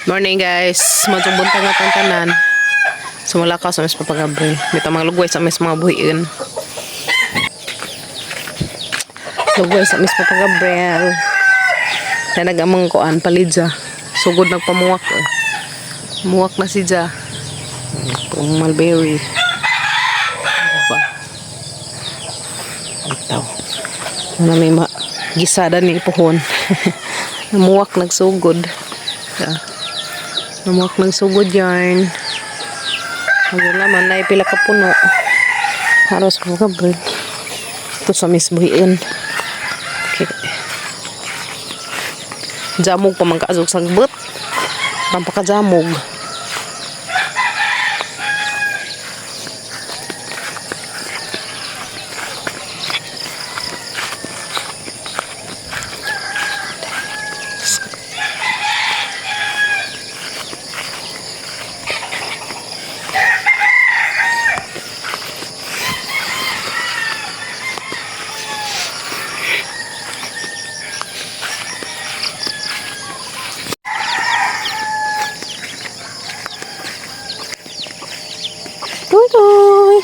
Morning, guys. Maayong buntag nga tanan. Sumulakaw sa mis Papa Gabriel. Bita mga lugway sa mis mga buhiin. Lugway sa mis Papa Gabriel. Na nagamang kuan palidja. Sugod nagpamuwak, eh. Muwak na si Ja. Pang mulberry. Ano ba? Itaw. Ano may ma gisada ni puhon. Namuwak nagsugod. Yeah. Namuwak nagsugod yarn. Ang laman na pila ka puno. Haros ko Gabriel. Ito sa mis buhiin. Okay. Jamog pa man kaazog sagbot. Pampakajamog. Tuy tuy.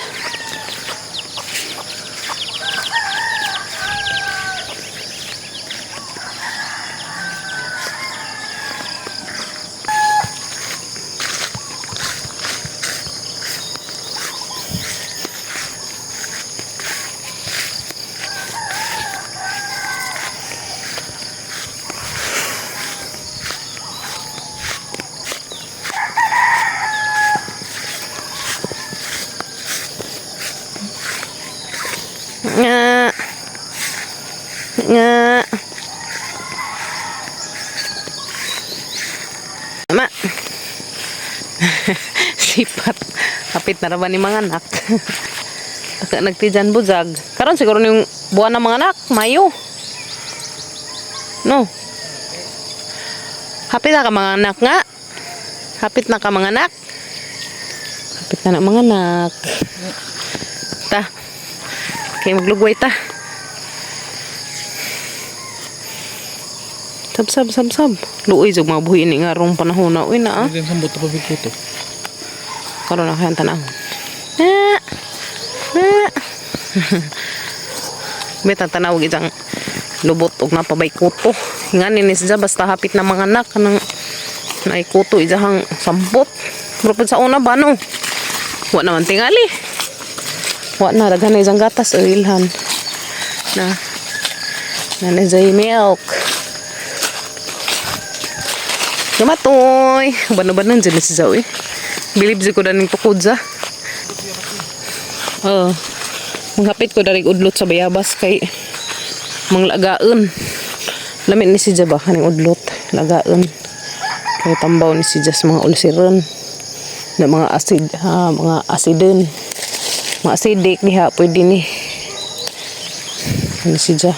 Nga. Nga. Ma. Sipat. Kapit na ra ba ni mga anak? Taka nagtijan buzag. Karon siguro yung buwan ng mga anak, Mayo. No. Hapit na ka mga anak nga. Hapit na ka mga anak. Hapit na na mga anak. Ta. Okay, maglugway ta. Sab sab sab sab. Luoy jud mga buhi ni nga rong panahon na uy na ah. Hindi sambot pa bigkuto. Karon na kayang tanawon. Na. Na. May tanaw isang lubot og napabay kuto. Ngani ni siya basta hapit na mga anak kanang naay kuto ijahang sampot. Pero pud sa una ba no? Wa naman tingali. Wa na daghan na isang gatas o ilhan. Na. Na na jay milk. Gamatoy. Bano-banon dyan na si Zoe. Bilib ko daning tukod sa. Oo. Manghapit ko daring udlot sa bayabas kay manglagaon. Lamin ni si Jaba kaning udlot. Lagaon. Kay tambaw ni si Jas mga ulsiron. Na mga acid, ha, mga acidon. Mga acidic diha pwede ni. Ano si Ja?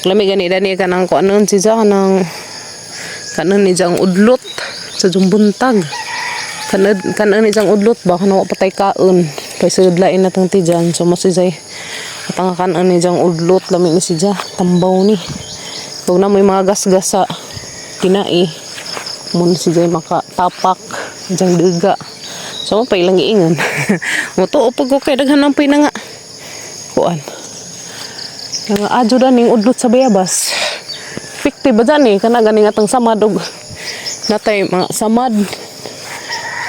Lami gani dani kanang kuanon si Ja kanang kanon ni Jang udlot sa jumbuntag. Kanon kanon ni Jang udlot ba kanang wa patay kaon. Kay sudlain na tang tijan so mas si Jay atang kanon ni Jang udlot lami ni si Ja tambaw ni. Kung na may mga gasgas sa tinai mo si Jay makatapak Jang duga. So mo pa ilang giingon. Mo tuo pag ko kay daghan ng pinanga. Kuan. Nga adyo daning udlot sa bayabas. Effective ba dyan eh? Kana ganing atang samad og natay mga samad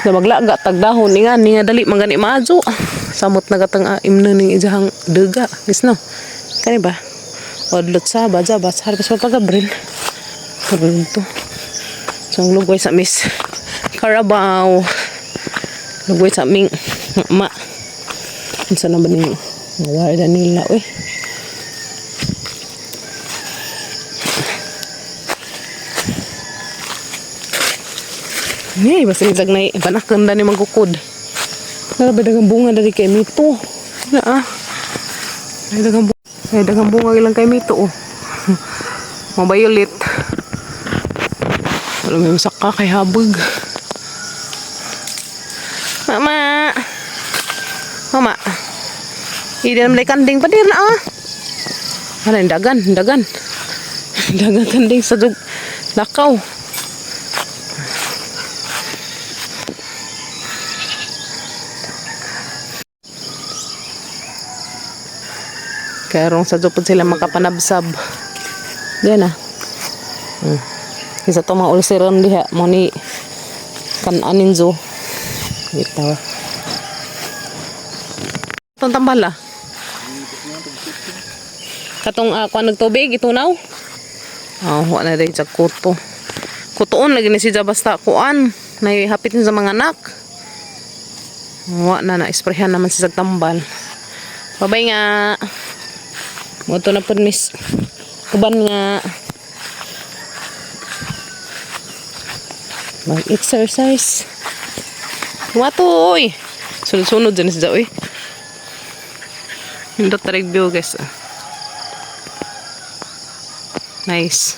na maglaga tagdahon ni nga ni nga dali man gani maadyo. Samot na gatang imno ning ijahang duga. Is no? Kani ba? Udlot sa baja bas harvest pa Gabriel. Karon to. So ang lugway sa Miss Carabao. Lugway sa aming ma. Unsa na ba ning wire nila uy? Ni, basta nitag na panakon ni magkukod. Nara ba dagang bunga dari kay mito? Na ah. Ay dagang bunga. Ay dagang bunga ilang kay mito oh. Mabayolit. Wala may masaka kay habog. Mama. Mama. Hindi naman kanding pa din ah. Ano, dagan, dagan. Dagan kanding sa dug lakaw. Kaya rong sa pud sila makapanabsab. Diyan na. Isa to mga ulceron diha mo ni kan-anin zo. Bitaw. Itong tambal ah. Katong kuan nagtubig itunaw. Oh, wa na dai sa kuto. Kutoon lagi ni siya basta kuan. Nay hapit ni sa mga anak. Wa na na isprehan naman siya sa tambal. Babay nga. Mo to na pud, miss. Uban nga. Mag-exercise. Wato, oy. Sunod-sunod dyan siya, oy. Nindot tarig view, guys. Ah. Nice.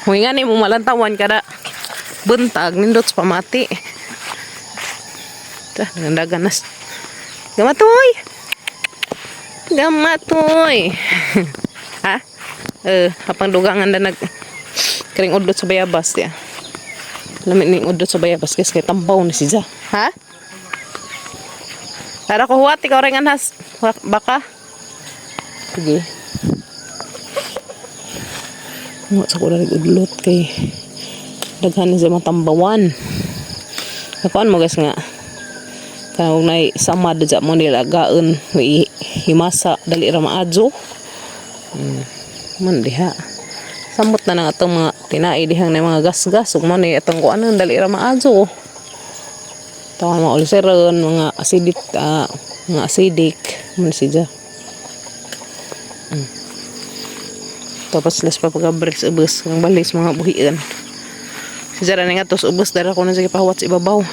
Huy nga ni mo malantawan kada buntag nindot sa pamati. Ta, dagan nas. Gamatoy. Gamatoy. Ha? Eh, apang dugangan na nag karing udlot sa bayabas ya. Lamit ning udlot sa bayabas, guys, kay tambaw na siya. Ha? Tara ko huwat ikaw rin anhas. Baka. Sige. Nga sa ko udlot kay daghan ni siya matambawan. Nakuan mo, guys, nga kanang nay samad dya mo nila gaon may himasa dali ra maadyo. Man diha. Samot na nang atong mga tinai dihang na mga gasgas ug mo ni atong kuanon dali ra maadyo. Tawag mga ulceron, mga acidic, mga acidic man siya. Tapos les pa pag sa ubos, ang balis mga buhian. Si Jara nga tos ubos dara ko na sige pahuwat sa ibabaw.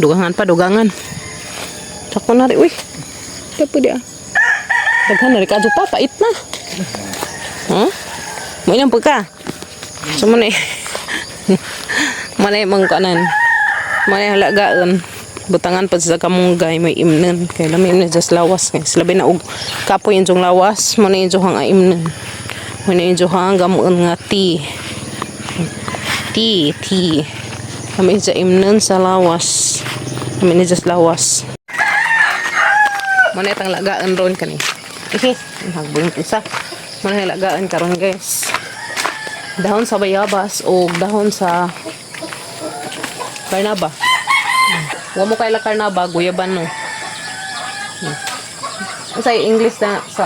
Dugangan pa, dugangan. Sako na rin, uy. Kaya pwede ah. Daghan na rin kadyo pa, pait na. Huh? Mo ilang pagka. So mo na eh. Manay mang kanan. Manay halagaan. Butangan pa sa kamunggay may imnan. Kay lami imnan just lawas. Kay labi na og kapoy inyong lawas. Mo na inyong hang imnan. Mo na inyong hang gamuon nga tea. Tea, tea. Kami sa imnan sa lawas. Kami ni just lawas. Mo na itang lagaan ron kani. Eh, hagbong isa. Mo na lagaan karon, guys. Dahon sa bayabas o dahon sa karnaba. Wa mo kaila karnaba, guyaban no. Sa English na sa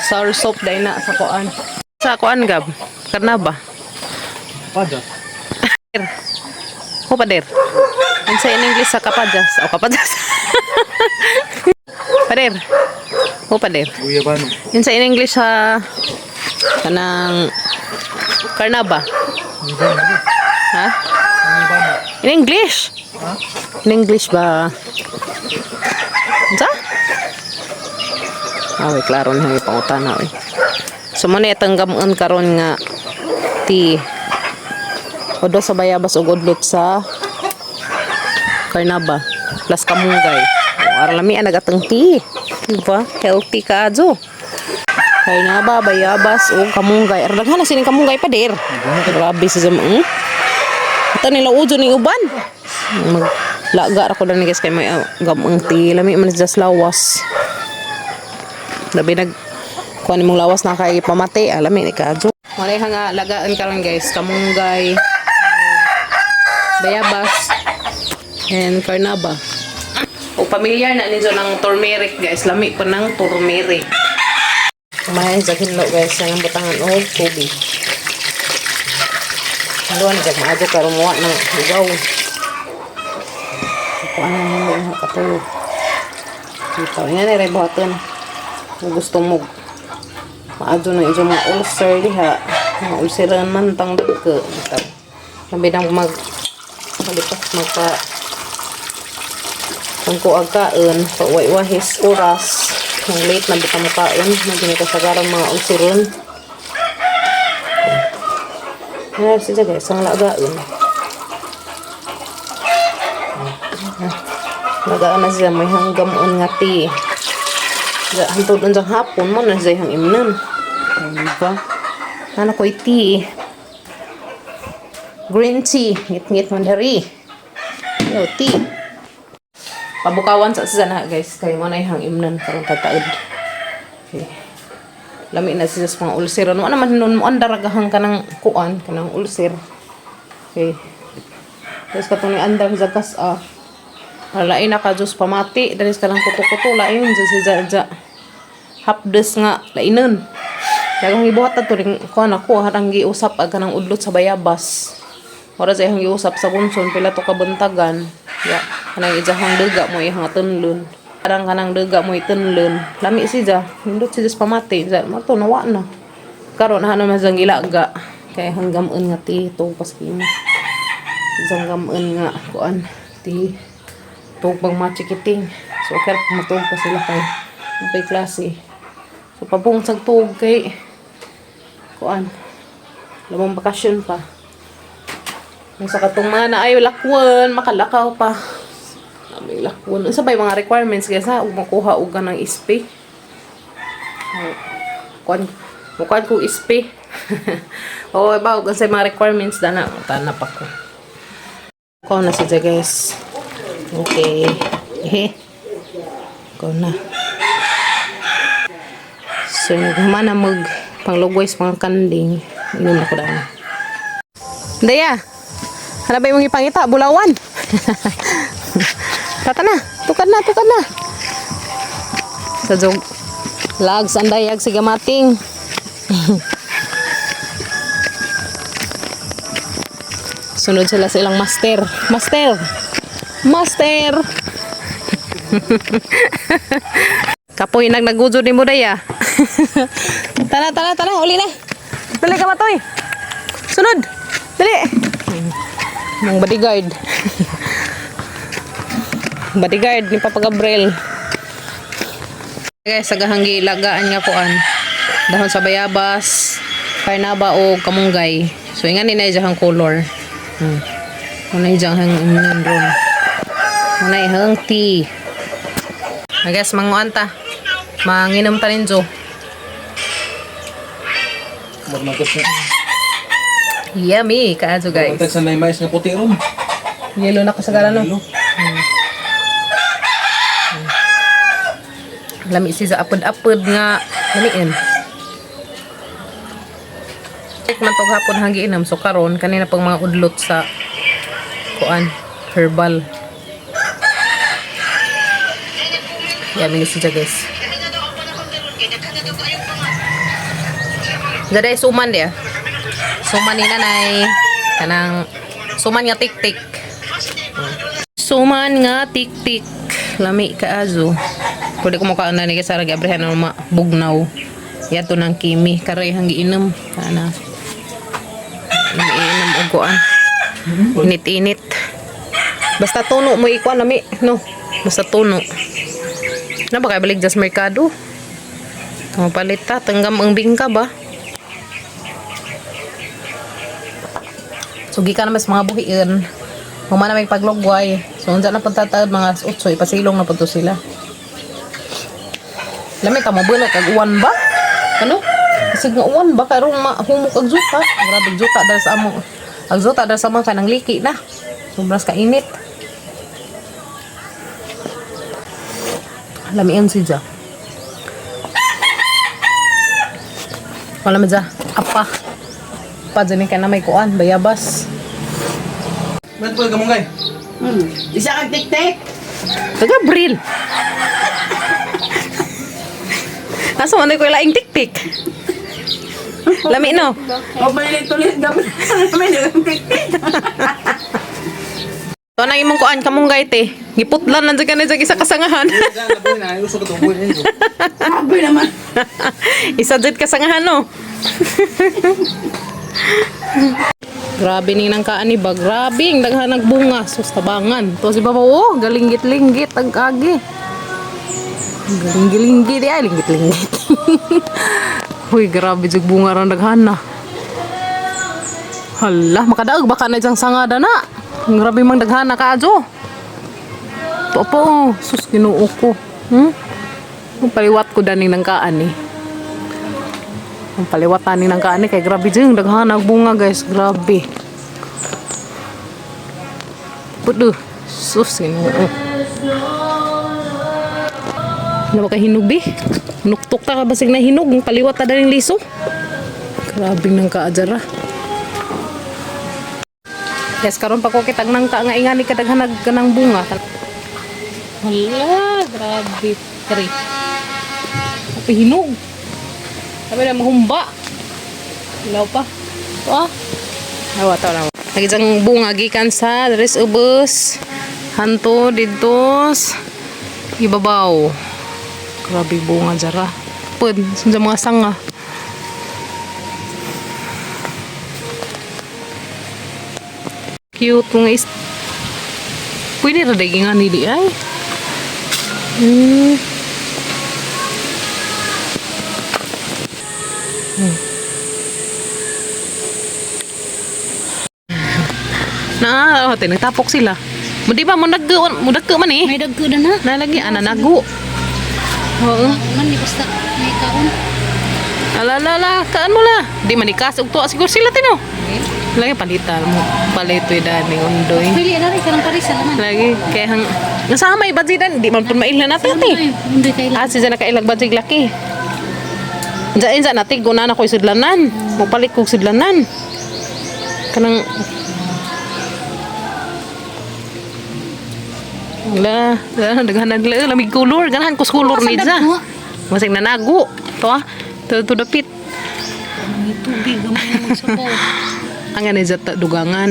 sour soup dai na sa kuan. Sa kuan gab, karnaba. Pada. Ko pader. Unsa in English sa kapajas? O kapajas. Pader. Ko pader. Guyabano. Unsa in English sa kanang karnaba? Guyabano. Ha? Guyabano. In English? Ha? In English ba? Unsa? Ah, wait, klaro na yung pangutana, oy. So, mo na itang gamuon karon nga tea. Odo sa bayabas ug udlot sa karnaba plus kamunggay. O, ara lami ang nagatang tea. Diba? Healthy ka adyo. Karnaba, bayabas ug kamunggay. Ara daghan na sining kamunggay pa der. Grabe sa zaman. Ito nila ujo ning uban. Maglaga ra ko dani, guys, kay may gamang tea. Lami man just lawas. Labi nag kuan imong lawas na kay pamati, lami ni kaadyo. Malay nga lagaan karon, guys, kamunggay, bayabas, and karnaba. O pamilyar na ninyo ng turmeric, guys, lami pa ng turmeric. Kumain sa hinlo, guys, ang butangan og tubig. Haluan na dyan, maadyo karon muwa ng hugaw. Kuan ang hinlo nga katulog. Dito, yan ay buhaton. Kung gusto mo, maadyo na inyong mga ulcer diha. Mga ulceran man tang dagko. Dito. Labi nang mag palipas magpa kung kaon, pauway-wahis oras. Nang late na bitaw mo kaon, maging kasagaran mga ulceron. Ayan siya, guys, ang lagaon. Lagaan na siya, may hanggamon nga tea. Hantod unjang hapon mo na siya hang imnan. Diba? Ano ko'y tea? Green tea. Ngit-ngit man dari. Yo, tea. Pabukawan sa siya na guys kay mo na ihang imnan karon tataod. Okay. Lami na siya sa mga ulcer. Ano naman nun mo andar gahang kanang kuan kanang ulcer. Okay. Tapos katong ni andar sa gas ah. Lain na ka Diyos pamati dali sa kanang kuto-kuto lain dyan siya dyan. Hapdes nga lainon. Daghang gibuhat ato ring kuan ako harang giusap ag kanang udlot sa bayabas. Wala sa iyang giusap sa bunson pila to ka buntagan. Ya, kanang ijahang duga mo iyang atunlon. Parang kanang duga mo itunlon. Lami siya, hindot siya sa pamati. Sa mato nawa na. Karon hano man siyang gilaga. Kay hanggang nga ti to pas kini. Hanggang nga kuan ti tug bang machikiting. So okay ra matug pa sila kay may klase. So pabung sa tuog kay kuan. Lamang bakasyon pa. Ang sa katong mga na ay lakwan, makalakaw pa. May lakwan. Unsa ba yung mga requirements guys ha? Ug makuha og ganang SP. Oh, kuan mukuan ko SP. Oo, ba ug unsa mga requirements dana tanap ako. Kuha na siya guys. Okay. Eh. Kuha na. So, humana mag panglugway sa mga kanding. Inom ako daan. Daya! Hala ba yung ipangita? Bulawan! Tata na! Tukad na! Tukad na! Sa jog. Lags ang dayag si gamating. Sunod sila sa ilang master. Master! Master! Kapoy nagnagujo ni mo daya. Tara, tara, tara, uli na. Dali ka matoy. Sunod. Dali. Mong bodyguard. Bodyguard ni Papa Gabriel. Guys, sagahang gilagaan nga kuan. Dahon sa bayabas, karnaba o kamunggay. So ingan ni na ijahang color. Muna ijahang imnon ron. Muna ihang tea. I guess manguan ta. Manginom ta ninjo. Magmagas na. Yummy kaayo guys. Pagkatag sa may mais nga puti ron. Yellow na kasagara no. Yellow. Lami siya sa apod-apod nga lamiin. Check man tog hapon hanggi inam so karon kanina pang mga udlot sa kuan herbal. Yummy ni siya guys. Daday suman dia. Suman ni nanay kanang suman nga tik-tik. Suman nga tik-tik. Lami kaazo. Pwede ko mukhaan na ni Sarah Gabriel na ma bugnaw. Yato ng kimi. Karay hanggi inom. Ana. Inom og kuan. Init-init. Basta tuno mo ikuan lami, no. Basta tuno. Na ba kay balik jas merkado? Oh, palit ta tanggam ang bingka ba? So gikan naman sa mga buhiin. Humana may paglugway. So unsa na pagtataod mga alas 8 ipasilong na pud to sila. Lami ta mo bunot ag uwan ba? Ano? Kasi nga uwan ba karong mahumok ang zuta. Grabe zuta dahil sa amo. Ang zuta dahil sa mga kanang liki na. Sobras ka init. Lamian si Ja. Wala man Ja. Apa. Pa dyan ka na may kuan, bayabas. Ba't po kamunggay? Isa kang tik-tik. Taga Bril. Asa man ko laing tik-tik. Lami no. O palit-ulit gabi. May naging tik-tik. To na imong kuan kamunggay te. Giputlan lang jud ka na jud isa kasangahan. Gusto ko itong buhay. Sabi naman. Isa jud kasangahan no. Grabe ning nang kaan ni ba. Grabe ang daghan ng bunga sus tabangan. To si baba oh, galinggit-linggit ang agi. Galinggit-linggit ay linggit-linggit. Huy, grabe jud bunga ron daghan na. Hala, makadaog baka na diyang sangada na. Ang Grabe mang daghan na kaadyo. To po, sus Ginoo ko. Ang paliwat ko daning nang kaan eh. Ang paliwat taning nang kaan eh kay grabe diyang daghan ang bunga guys, grabe. Pudo, sus Ginoo. Wala ba kay hinog bi? Nuktok ta ka basig na hinog, paliwat ta daling liso. Grabe nang kaadjara. Yes, karon pa ko kitag nangka nga ingani kadaghanag kanang bunga. Hala, grabe tre. Kape hinog. Sabi na mahumba. Ilaw pa. Ito ah. Awa to lang. Nagisang bunga gikan sa Dres Ubus. Hanto didto ibabaw. Grabe bunga jara. Pud, sa mga sanga. Cute mga is. Pwede ra dai nga ni di ay. Na, oh, tinatapok sila. Mo di ba mo nagko mo dagko man eh. May dagko na na. Nalagi ana nago. Oo. Man, di basta may kaon. Ala ala ala, kaan mo la. Di man ikas og tuwa siguro sila tino. Lagi palitan mo. Palito dani undoy. Pili na rin, kanang paris, alaman. Lagi kay hang nasama ibajidan di man pud mailhan natin eh. Ay, hindi kay Ah, siya nakailag bajig laki. Diyan sa natin, guna na ko'y sudlanan. Mupalit kong sudlanan. Kanang... Wala, wala, daghanan nila, lamig kulor, ganahan ko kulor ni Sa Za. dagko. Masig nanago. To ah, to dapit. May tubig, gamay na magsabaw. Ang ganun sa dugangan.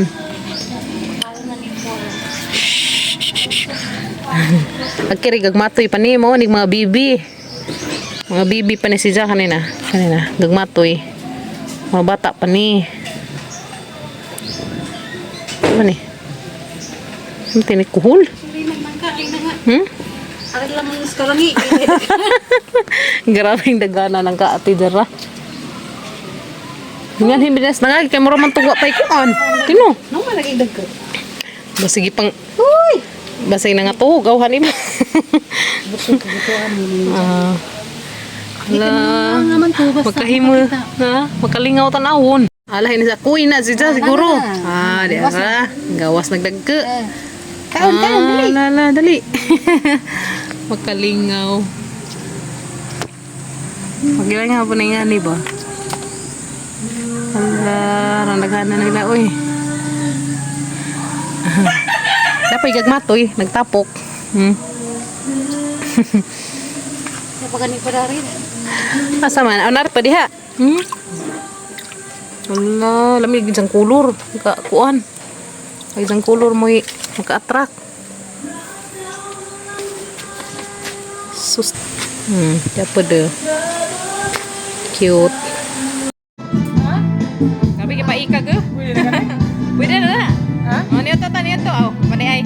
Agkiri gagmatoy pa ni mo nig mga bibi. Mga bibi pa ni si Ja kanina. Kanina gagmatoy. Mga bata pa ni. Ano ni? Ano tinikuhol? Hindi nagmangkain na nga. Hmm? Aral lang mga karangi. Grabe yung dagana ng kaati dara. Nga himinas na nga kay mura man tugwa pa ikuan. Tino. Nung malagi dagko. Basigi pang Uy! Basig na nga to, gawhan iba. Busog ka gituan mo. Ah. Ala. Naman to, basta Magkahimo na, makalingaw tanawon. Ala ini sa kuy na si Ja siguro. Ah, di ara. Gawas nagdagke. Kaon, kaon, dali. Ala, ala, dali. Makalingaw. Pagilan nga po na nga ni ba? Ala, randaghan na nila, uy. Dapat gagmatoy, nagtapok. Napagani pa rin. Asa man? Anar pa diha. Wala, lamig isang kulor. Maka kuan. Ay isang kulor mo'y maka-attract. Sus. Dapat de. Cute. Gabi ka pa ikag eh. Pwede na na. Ha? Oh, niyo to, ta niyo to. Oh, pwede ay.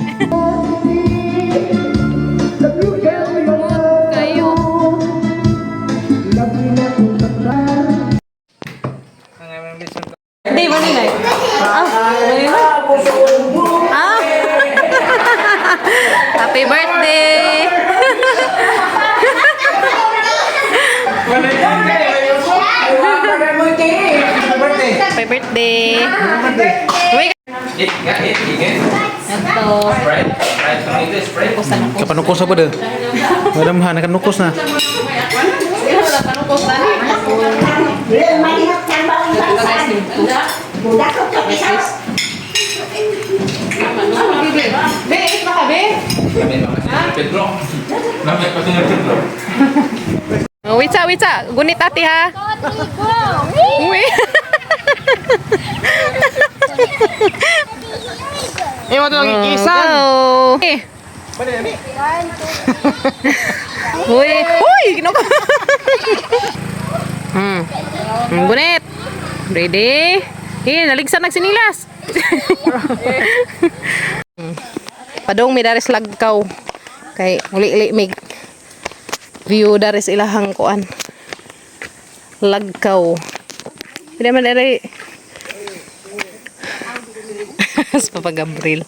Kayo. Hindi, maninay. Ah, maninay. Ah. Happy birthday! Happy birthday! Uy, Ito. Kapanukos pa de. Madam ha, nakanukos na. Be, eat pa ka, be? Pedro. Namay pa siya Pedro. Oh, wait sa, wait sa. Gunit ate ha. Uy. Eh, mo to Go. Eh. Uy, uy, ginoo. Gunit. Ready? Eh, naligsan nagsinilas. Padong mi daris lagkaw. Kay uli-uli mig view daris ilahang kuan. Lagkaw. Hindi man dere. Sa Papa Gabriel.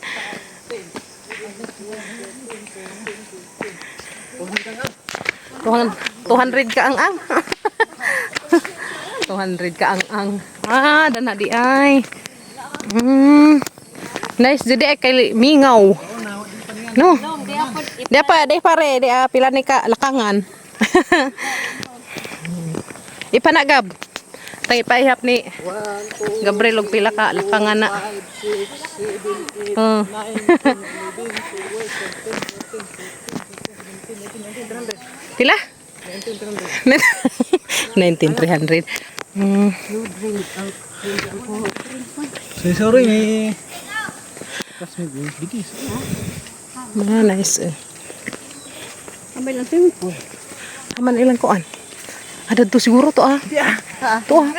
200 ka ang ang. 200 ka ang ang. Ah, dana di ay. Nice jud ay kay mingaw. No. Di pa, di pare, di ah, pila ni ka lakangan. Ipanagab. Tay paihap ni Gabriel og pila ka lakangan na. Oh. Pila? 19,300. Sorry, sorry, may... Classmate, eh, bigis. Mga nice eh. Amay lang swimming pool. Aman ilang kuan. Ada to siguro to ah. To ah.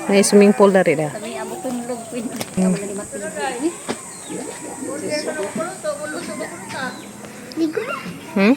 May swimming pool na rin ah. May abot ng log queen. Hmm?